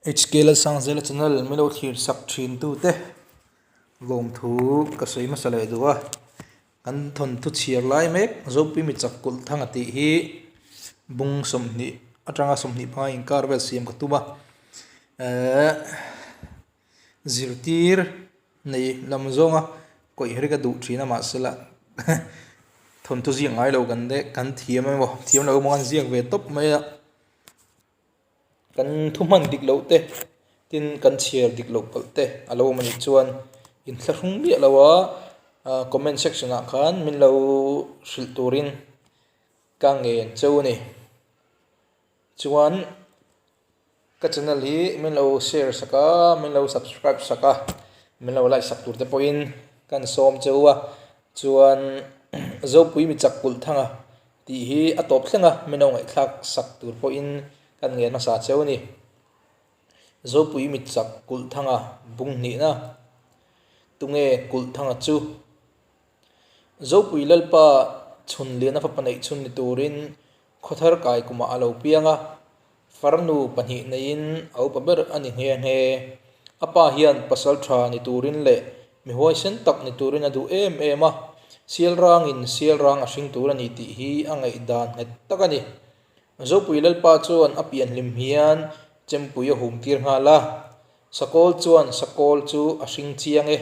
HK Lalsangzela channel min lo thlir sak thin tute lawmthu ka sawi hmasa leh duh a, kan thawnthu chhiar lai mek Zopui mi chak kulh thang a tih hi bung 20 atanga 25 inkar vel siam ka tum a, ehh zirtir nei lam zawnga kawih hi ka duh thin a mahsela thawnthu ziak ngai lo kan kan thiam emaw thiam lo emaw an ziak ve tawp mai a. Kan thu hman dik loh te tin kan chhiar dik loh palh te a lo awm a nih chuan inthlahrung miah lo a comment section ah khan min lo hrilh turin ka ngen cheu a ni. Chuan ka channel hi min lo share sak a min lo subscribe sak a min lo like sak tur te pawhin kan sawm cheu a chuan Zopui mi chak kulh thang a. Tih hi a tawp thleng a, min lo ngaihthlak sak tur pawhin kan ngen hmasa cheu a ni. Zopui mitchak Kulhthanga bung hnihna Tunge Kulhthanga chu? Zopui Lalpa chhun liana fapa neih chhun ni turin khawthar kai kumah a lo piang a, farnu pahnih neiin a upa ber a ni nghe nghe. A pa hian pasal tha ni turin leh Mi huaisen tak ni turin a duh em em a, sial rangin sial rang a hring tur a ni tih hi a ngaihdan nghet tak a ni. Zopui Lalpa chuan a pianhlim hian chempui a hum tir nghal a, Sakawl chuan Sakawl chu a hring chiang e,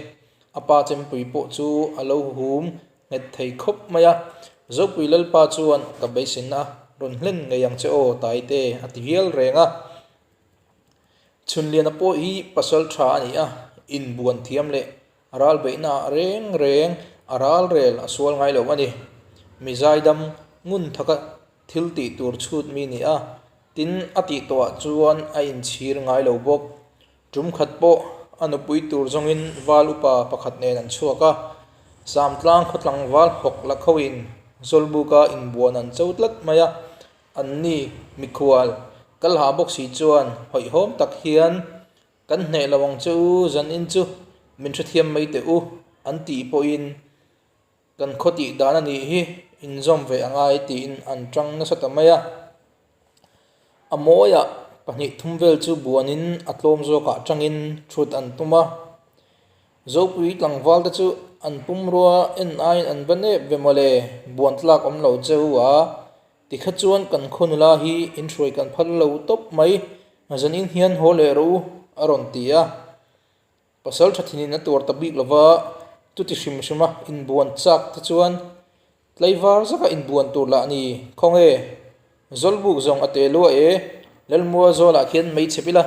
a pa chempui pawh chu a lo hum nghet thei khawp mai a. Zopui Lalpa chuan ka beiseina rawn hlen ngei ang che aw Taite a ti vial reng a. Chhunliana pawh hi pasal tha a ni a, inbuan thiam leh ral beihna reng reng a ral rel a sual ngai lo a ni. Mi zaidam ngun thaka thil tih tur chhut mi ni a, tin a tih tawhah chuan a inchhir ngai lo bawk. Tum khat pawh a nupui tur zawngin val upa pakhat nen an chhuak a, Samtlang khawtlangval hawk la khoin Zawlbuka inbuan an cho tlat mai a, An ni, mikhual, kal ha bawk si chuan hawihhawm tak hian kan hneh lo ang che u, zanin chu min hrethiam mai teh u an tih pawhin kan khaw tih dan a nih hi inzawm ve a ngai tiin an tang nasa ta mai a. A mawiah pahnih thum vel chu buanin a tlawm zawkah tangin thut an tum a. Zopui tlangval te chu an pumrua en aiin an va nep ve mawle, buan tlak awm lo che u a. Tikha chuan kan khaw nula hi inhruai kan phal lo tawp mai, zanin hian haw leh rawh u, a rawn ti a. Pasal tha thinin a tuar ta bik lova, chuti hrim hrima inbuan chak te chuan tlaivar zaka inbuan tur lah ni, khawnge, Zawlbuk zawng a te lua e, Lalmua zawlah khian mei chhep ila,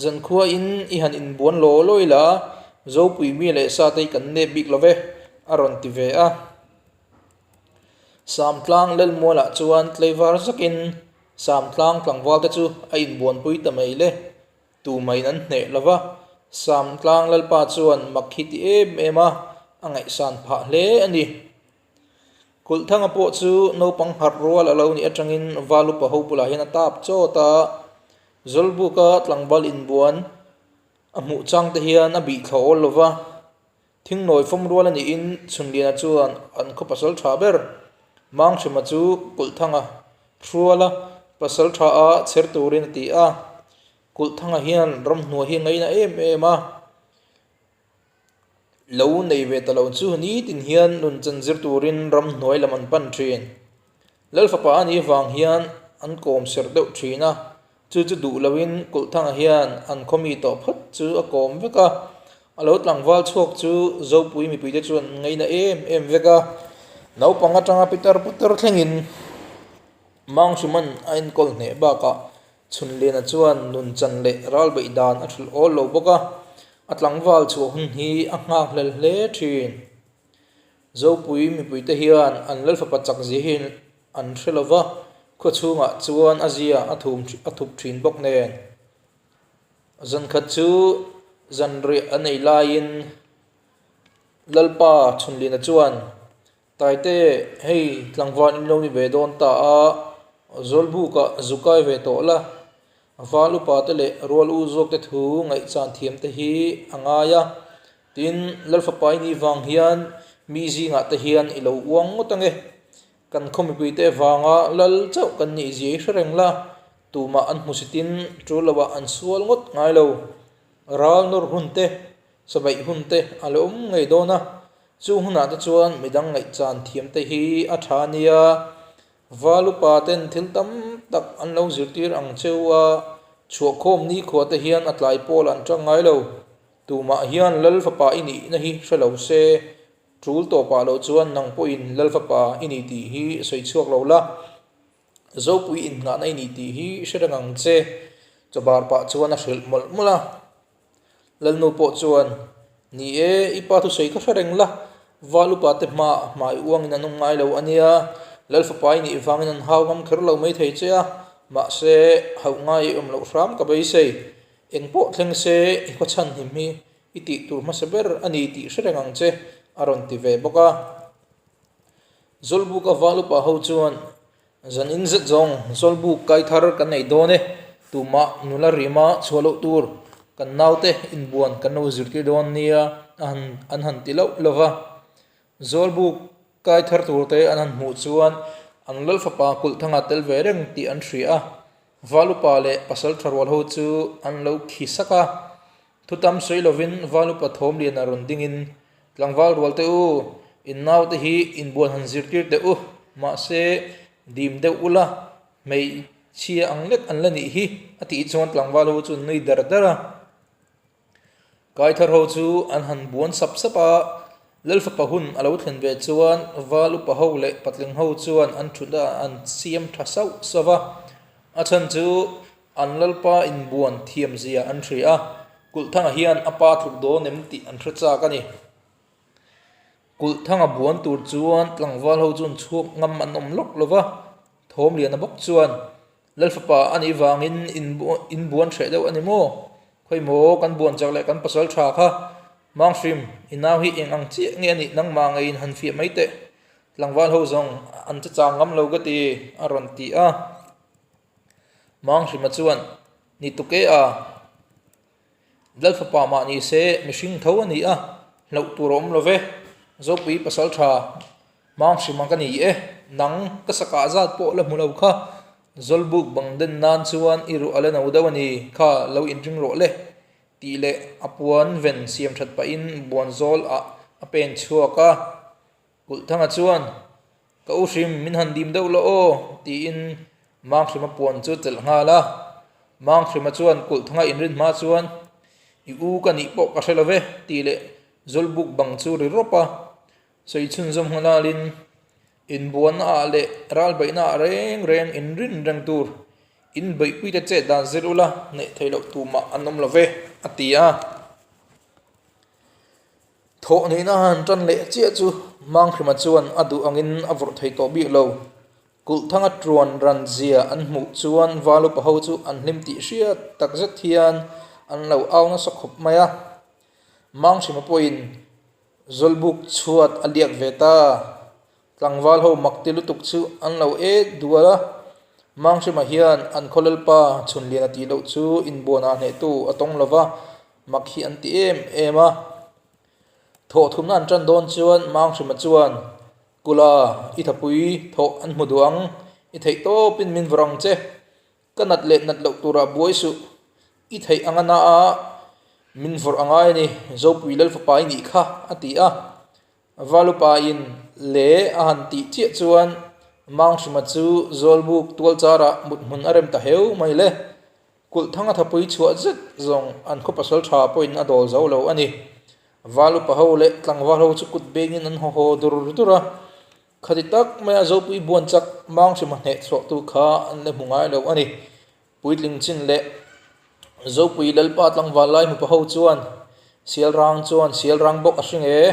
zankhuain i han inbuan law law ila, Zopui mi leh sa te hi kan nep bik love, a rawn ti ve a. Samtlang Lelmualah chuan tlaivar zakin Samtlang tlangvalte chu a inbuanpui ta mai le. Tumain an hneh lo va, Samtlang Lalpa chuan mak hi ti em em a, a ngaihsan phah hle a ni. Kulhthanga pawh chu naupang harh rual a lo nih atangin Valupa ho bulah hian a tap chawt a, Zawlbuka tlangval inbuan a hmuh changte hian a bih thlawl lo va. Thingnawi fawm rual a niin Chhunliana chuan an khaw pasal tha ber Manghrima chu Kulhthanga hruala pasal tha a chher turin a ti a. Kulhthanga hian ramhnuai hi ngaina em em a, lo nei ve ta lo chu nitin hian nun chan zir turin ramhnuai lam an pan thin. Lalfapa a nih vang hian an kawm serh deuh thin a, Chu chu duh loin Kulhthanga hian an khaw mi tawh phawt chu a kawm vek a, a lo tlangval chhuak chu Zopui mipuite chuan an ngaina em em vek a. Naupang atanga pitar putar thlengin Manghriman a enkawl hneh bakah Chhunliana chuan nun chan leh ral beih dan a thulh awl lo bawk a, a tlangval chhuah hun hi a nghakhlel hle thin. Zopui mipuite hian an Lalfapa chak zia hi An hre lo va, khaw chhungah chuan a zia a thum a thup thin bawk nen. Zankhat chu zanriah a nei laiin Lalpa Chhunliana chuan, Taite, hei tlangval in lo ni ve dawn ta a, Zawlbukah zu kai ve tawh la, val upa te leh rual u zawk te thu ngaihchan thiam te hi a ngai a, tin Lalfapa i nih vang hian mi zingah te hian i lo uang ngawt ange. Kan khaw mipuite vanga lal chauh kan nih zia i hre reng la, Tumah an hmusitin tul lovah an sual ngawt ngai lo. Ral nawr hun te, sabeih hun te a la awm ngei dawn a, chung hunah te chuan midang ngaihchan thiam te hi a tha nia. Val upa ten thil tam tak an lo zirtir ang cheu a, chhuahkhawm nikhua te hian a tlai pawl an tang ngai lo. Tumah hian Lal fapa i nihna hi hre lo se, tul tawpah loh chuan nang pawhin Lal fapa i ni tih hi sawi chhuak lo la. Zopui innghahna i ni tih hi hre reng ang che, chawbar pah chuan a hrilh mawlh mawlh a. Lalnu pawh chuan, Ni e, i pa thusawi kha hre reng la, val upa te hmaah hmai uangin an awm ngai lo a nia, Lal fapa i nih vangin an hau ngam kher lo mai thei che a, mahse, hauh ngai i awm loh hram ka beisei. Eng pawh thleng se, i khaw chhan him hi i tih tur hmasa ber a ni tih hre reng ang che, a rawn ti ve bawk a. Zawlbuka val upa ho chuan zan in zet zawng Zawlbuk kai thar kan nei dawn e, tumah nula rima chhuah loh tur kan naute inbuan kan lo zirtir dawn nia a han an han ti loh lo va. Zawlbuk kai thar turte an han hmuh chuan an lal fapa kulh thanga tel ve reng tih an hria a, val upa leh pasal tha rual ho chu an lo khi sak a. Thutam sawi lovin val upa thawm lian a rawn dingin, Tlangval rual teh u, in naute hi inbuan han zirtir teh u, mahse dim deuh ula, hmeichhia ang lek an la nih hi, a tih chuan tlangval ho chu an nui dar dar a. Kaithar ho chu an han buan sap sap a, Lalfapa hun a lo thlen ve chuan val upa ho leh patling ho chuan an thutna an siam tha sauh sauh va, a chhan chu An Lalpa inbuan thiamzia an hria a, Kulhthanga hian a pa tluk dawn em tih an hre chak a ni. Kulhthanga buan tur chuan tlangval ho chuan chhuak ngam an awm lawk lo va, Thawmliana bawk chuan, Lal fapa a nih vangin inbuan hreh deuh a ni maw? Khawi maw kan buan chak leh kan pasal tha kha Manghrim, i nau hi eng ang chiah nge a nih nangmah ngeiin han fiah mai teh. Tlangval ho zawng an che chang ngam lo ka ti, a rawn ti a. Manghrima chuan, Ni tuk e a, Lal fapa mah ni se mihring tho a ni a, hlauh tur a awm lo ve. Zopui pasal tha Manghrima ka ni e, nang ka sakah zat pawh la hmu lo kha, Zawlbuk bang den nan chuan i ruah a la no deuh a ni kha lo inring rawh le, tih leh a puan ven siam that pahin buanzawl ah a pen chhuak a. Kulhthanga chuan, Ka u hrim, min han dim deuh la aw, tiin Manghrima puan chu chelh nghal a. Manghrima chuan Kulhthanga inrin hma chuan, I u ka nih pawh ka hre lo ve, tih leh Zawlbuk bang chu ri rawp a. Sawi chhunzawm nghalalin, Inbuanna ah leh ralbeihna ah reng reng inrin reng tur inbeihpuite chet dan zir ula neih theih loh tumah an awm lo ve, a ti a. Thawh nihna han tan leh chiah chu Manghrima chuan a duh angin a vawrh thei tawh bik lo. Kulhthanga tuan ran zia an hmuh chuan val upa ho chu an hlim tih hriat tak zet hian an lo au nasa khawp mai a. Manghrima pawhin Zawlbuk chhuat a liak ve ta. Tlangval ho mak ti lutuk chu an lo et dual a. Manghrima hian an khaw lalpa Chhunliana tih loh chu inbuanah hnehtu a tawng lo va, mak hi an ti em em a. Thawhthumna an tan dawn chuan Manghrima chuan, Kula, i thapui thawh an hmu duh ang, i theih tawpin min vawrh ang che. Ka nat leh nat loh turah buai suh, i theih anga na a min vawrh a ngai a ni, Zopui Lal fapa i nih kha, a ti a. Valupain le a han tih chiah chuan Manghrima chu Zawlbuk tualcharah mut hmun a rem ta heu mai le. Kulhthanga thapui chhuah zet zawng an khaw pasal tha pawhin a dawl zo lo a ni. Valupa ho leh tlangval ho chu kut bengin an haw haw dur dur a. Khati tak maia Zopui buan chak Manghrima hneh chhuahtu kha an la hmu ngai lo a ni. Puitling chin leh Zopui Lalpa tlangval lai hmupa ho chuan Sialrang chuan Sialrang bawk a hring e,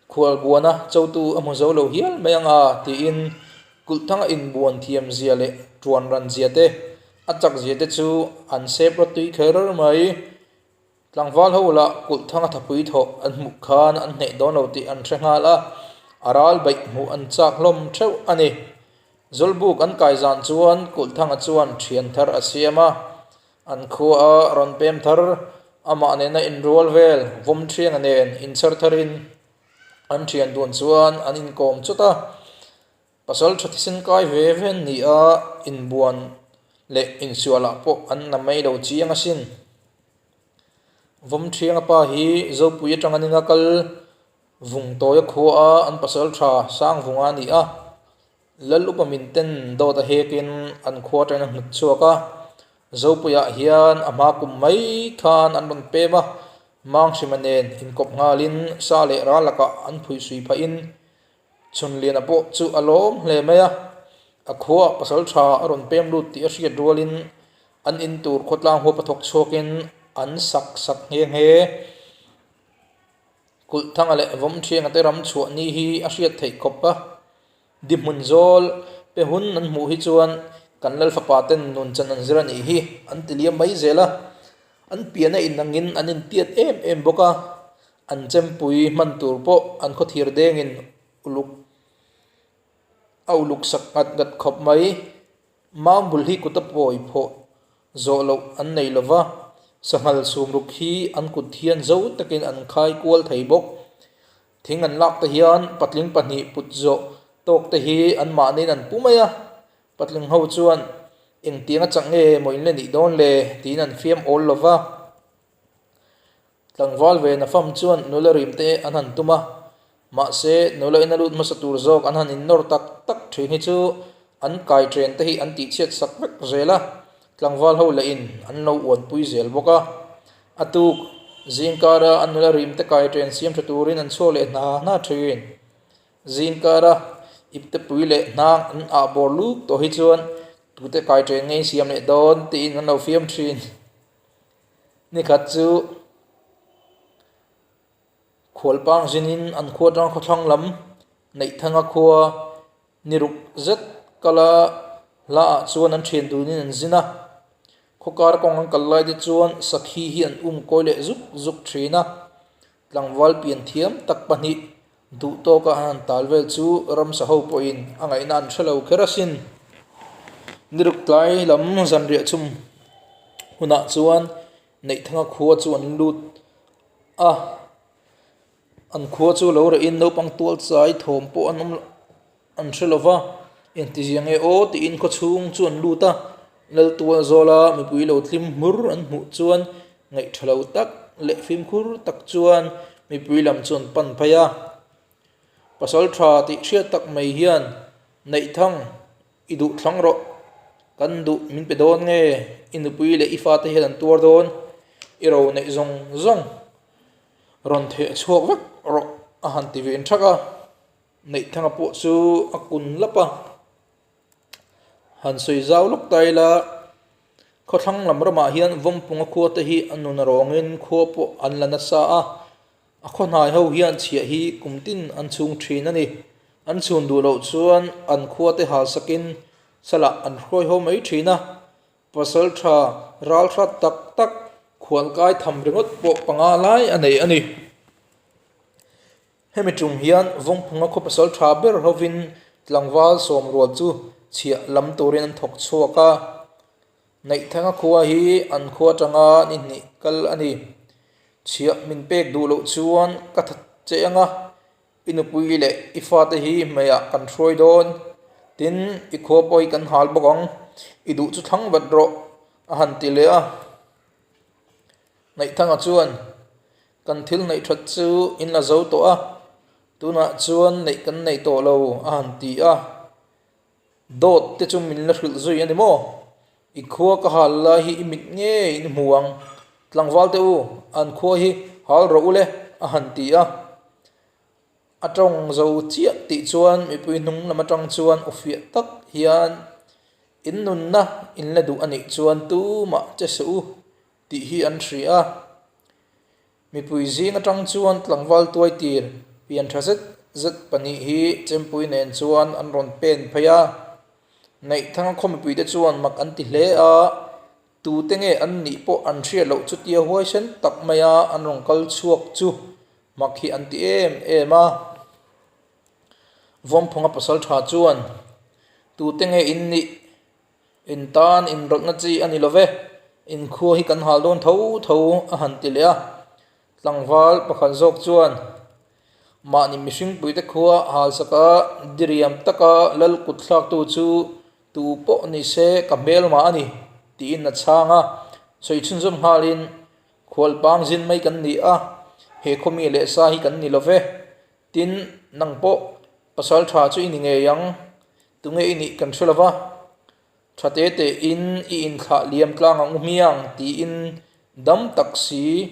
khual buana chotu a hmu zo lo hial mai ang a tiin Kulhthanga inbuan thiam zia leh tuan ran zia te, a chak zia te chu an sep rawtui kher mai. Tlangval ho lah kulh thanga thapui thawh an hmuh khan an hneh dawn lo tih an hre nghal a, a ral baih hmuh an chak hlawm theuh a ni. Zawlbuk an kai zan chuan kulh thanga chuan thian thar a siam a, an khua a rawn pem thar, amah nena inrual vel vawm thianga nen inchher tharin an thian dun chuan an inkawm chawt a. Pasal tha thisen kai ve ve an ni a, inbuan leh insualah pawh an na mai lo chiang asin. Vawmthianga pa hi Zopui atanga ninga kal Vungtawia khua a an pasal tha Sangvunga a ni a, Lal upa min ten dawt a hekin an khua atangin a hnut chhuak a, Zopuiah hian a hma kum mai khan an rawn pem a, Manghrima nen inkawp nghalin sa leh ral lakah an phuisui phahin Chhunliana pawh chu a lawm hle mai a, a khuaah pasal tha a rawn pem lut tih a hriat rualin an in tur khawtlang huap a thawk chhuakin an sak sak nghe nghe. Kulhthanga leh Vawmthianga te ram chhuah ni hi a hriat theih khawp a, di hmun zawl pe hun an hmuh hi chuan kan lal fapa ten nun chan an zir a nih hi an ti liam mai zel a, an pian a inangin an intiat em em bawk a, an chempui hman tur pawh an khawthir dengin uluk a uluk sak nghat nghat khawp mai. Mau bul hi kut a pawi phawh zawh loh an nei lo va, sanghal sumruk hi an kut hian zo takin an khai kual thei bawk. Thing an lak te hian patling pahnih put zawh tawk te hi anmahniin an pu mai a, patling ho chuan engtiang a chak nge maw in la nih dawn le tiin an fiam awl lo va. Tlangval ve na fam chuan nula rim te an han tum a, mahse nula ina lut hmasa tur zawk an han innawr tak tak thin hi chu an kai chen te hi an tihchhiat sak vek zel a, tlangval ho leh in an lo uanpui zel bawk a. A tuk zingkara an nula rim te kai chen siam tha turin an chhuak leh hna hna thin. Zingkara iptepui leh hnang an ah bawr luk tawh hi chuan tute kai chen ngei siam leh dawn tiin an lo fiam thin. Nikhat chu khualpang zinin an khua atang khawthlang lam Neihthanga khua ni ruk zet kala hla ah chuan an thian dunin an zin a, khawkar kawng an kal lai te chuan sakhi hi an um kawi leh zuk zuk thin a, tlangval pian thiam tak pahnih duh tawka an han tal vel chu ramsa ho pawhin a ngaihna an hre lo kher asin. Ni ruk tlai lam zanriah chhum hunah chuan Neihthanga khua chu an lut a, an khua chu lo rehin naupang tual chai thawm pawh an awm an hre lo va, engtizia nge aw tiin khaw chhung chu an lut a, Laltual zawla mipui lo tlim hmur an hmuh chuan ngaihṭha lo tak leh fimkhur tak chuan mipui lam chu an pan phei a. Pasal ṭha tih hriat tak mai hian Neihthang i duh thlang rawh, kan duh min pe dawn nge, i nupui leh i fate hian an tuar dawn, i ro neih zawng zawng rawn theh chhuak vek rawh a han ti ve ṭhak a. Neihthanga pawh chu a kun lap a, han sawi zau lawk ta ila, khawthlang lam ramah hian Vawmpunga khua te hi a nun rawngin khua pawh an la nasa a, a khaw hnai ho hian chhiah hi kum tin an chhung thin a ni. An chhun duh loh chuan an khua te hal sakin salah an hruai ho mai thin a, pasal tha ral hrat tak tak khualkai tham ringawt pawh panga lai a nei a ni. Hemi tum hian Vawngphunga khaw pasal tha ber hovin tlangval sawmrual chu chhiah lam turin an thawk chhuak a. Neihthanga khua hi an khua atanga ni hnih kal a ni. Chhiah min pek duh loh chuan ka that che ang a, i nupui leh i fate hi hmeiah kan hruai dawn. Tin, i khua pawh hi kan hal bawk ang, i duh chu thlang vat rawh, a han ti leh a. Neihthanga chuan, Kan thil neih that chu in la zo tawh a, tunah chuan neih kan nei tawh lo, a han ti a. Dawt te chu min la hrilh zui a ni maw? I khua ka hal lai hi i mit ngei in hmu ang, tlangval te u, an khua hi hal rawh u le, a han ti a. A tawng zo chiah tih chuan mipui hnung lam atang chuan aw fiah tak hian, In nunna in la duh a nih chuan tumah che suh u, tih hi an hria a. Mipui zing atang chuan tlangval tuai tir pian tha zet zet pahnih hi Chempui nen chuan an rawn pen phei a. Neihthanga khaw mipuite chuan mak an ti hle a, tute nge an nih pawh an hriat loh chutia huaisen tak maia an rawn kal chhuak chu mak hi an ti em em a. Vawmphunga pasal tha chuan, Tute nge in nih? In tan inrawlhna chi a ni lo ve, in khua hi kan hal dawn tho tho a han ti leh a. Tlangval pakhat zawk chuan mahni mihringpuite khua hal saka diriam taka lal kut thlaktu chu Tu pawh ni se ka hmelma a ni, tiin a chhang a. Sawi chhunzawm nghalin, Khualpang zin mai kan ni a, he khawmi leh sa hi kan ni lo ve. Tin, nang pawh pasal tha chu i ni ngei ang, tunge i nih kan hre lo va. Tha te tein i inthlah liam tlang ang u hmiang, tiin dam tak si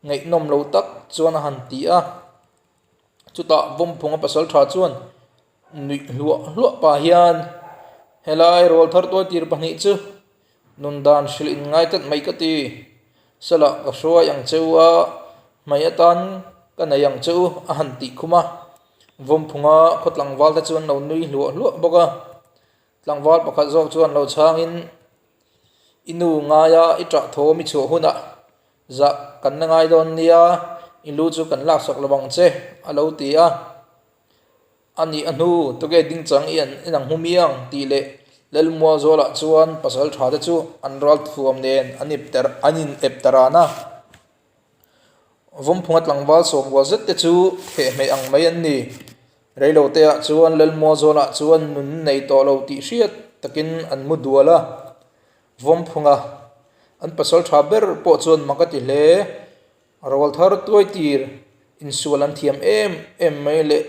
ngaihnawm lo tak chuan a han ti a. Chutah Vawmphunga pasal tha chuan nuih hluah hluah pah hian, Helai rawlthar tuaitir pahnih chu Nun dan hrilh in ngai tlat mai ka ti. Salah ka hruai ang che u a, hmai atan ka nei ang che u a han tih khum a. Vawmphunga khaw tlangval te chu an lo nui hluah hluah bawk a. Tlangval pakhat zawk chuan lo chhangin, I nu ngaia i ṭah thawm i chhuah hunah zah kan la ngai dawn nia, i lu chu kan laksak lo ang che a lo ti a. A nih a hnu, tuke dingchang i an en ang hmu miang tih leh Lalmua Zawlah chuan pasal tha te chu an ral thuam nen an ip ter an in ep ta ran a. Vawmphunga tlangval sawmrual zet te chu thehmeh ang mai an ni. Reilo te ah chuan Lalmua Zawlah chuan nun nei tawh lo tih hriat takin an mu dual a. Vawmphunga an pasal tha ber pawh chuan mak a ti hle. Rawal thar tuai tir insual an thiam em em mai leh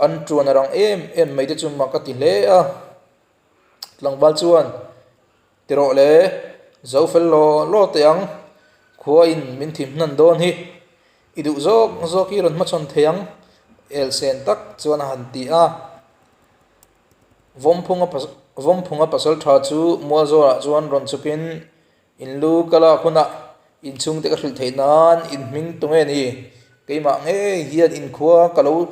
an tuan a rang em em mai te chu mak a ti hle a. Tlangval chuan, Ti rawh le, zo fel law law teh ang, khua in min thim hnan dawn hi, i duh zawk zawk hi rawn hmachhawn thei ang, elsen tak chuan a han ti a. Vawmphunga Vawmphunga pasal tha chu Mualzawlah chuan rawn chhukin In lu ka lak hunah in chhungte ka hrilh theih nan in hming tu nge ni? Keimah ngei hian in khua ka lo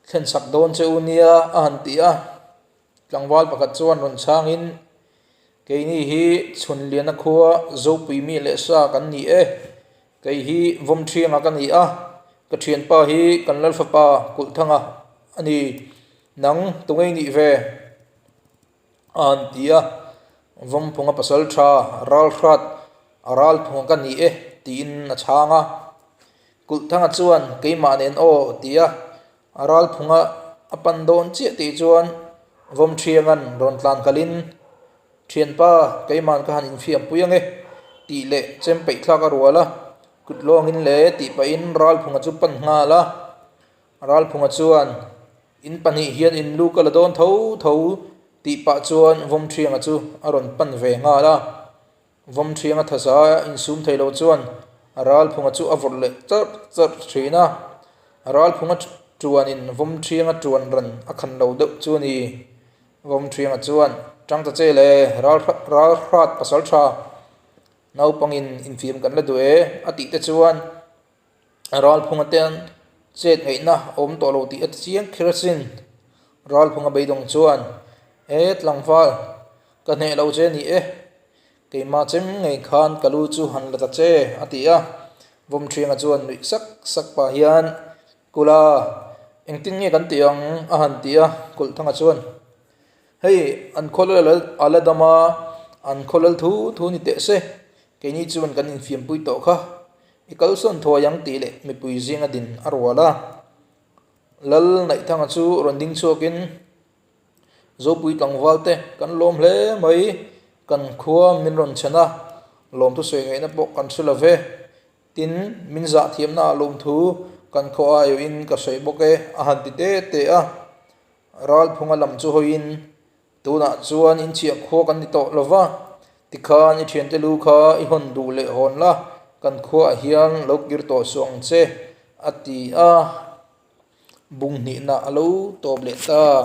thlen sak dawn che u nia a han ti a. Tlangval pakhat chuan rawn chhangin, Keini hi Chhunliana khua Zopui mi leh sa kan ni e. Kei hi Vawmthianga ka ni a, ka thianpa hi kan Lalfapa Kulhthanga a ni. Nang tu ngei nih ve? A han ti a, Vawmphunga pasal tha ralhrat a ralphunga ka ni e tiin a chhang a. Kulhthanga chuan keimah nen aw ti a, a ralphunga a pan dawn chiah tih chuan Vawmthianga'n rawn tlan kalhin, Thianpa, keima'n ka han infiampui ange tih leh chem peih thlak a rual a, kut lawngin le tih pahin ralphunga chu pan nghal a. Ralphunga chuan, In pahnih hian in lu ka la dawn tho tho tih pah chuan Vawmthianga chu a rawn pan ve nghal a. Vawmthianga thaza insum thei lo chuan Ralphunga chu a vawrh leh charh charh thin a. Ralphunga tuanin Vawmthianga tuan ran a khan lo deuh chu a ni. Vawmthianga chuan, Tang ta che le, Ralhrat pasal tha, naupangin infiam kan la duh e a tih te chuan, Ralphunga te an chet ngaihna a awm tawh lo tih a ti chiang kher asin. Ralphunga beidawng chuan, E tlangval, ka hneh lo che ni e, keimah chem ngei khan ka lu chu han la ta che, a ti a. Vawmthianga chuan nuih sak sak pah hian, Kula, engtin nge kan tih ang? a han ti a. Kulhthanga chuan, Hei, an khaw lal a la dam a, an khaw lal thu thu ni teh se, keini chuan kan infiampui tawh kha. I kalsawn thuai ang tih leh mipui zinga din a rual a. Lal Naihthanga chu rawn ding chhuakin, Zopui tlangval te kan lawm hle mai, kan khua min rawn chhen a, lawmthu sawi ngaihna pawh kan hre lo ve. Tin, min zah thiamna ah lawmthu kan khaw aiawhin ka sawi bawk e, a han ti te te a. Ralphunga lam chu hawiin, Tunah chuan in chhiah khua kan ni tawh lo va, tikhan i thiante lu kha i hawn duh leh hawn la, kan khuaah hian lo kir tawh suh ang che, a ti a. Bung hnihna a lo tawp leh ta.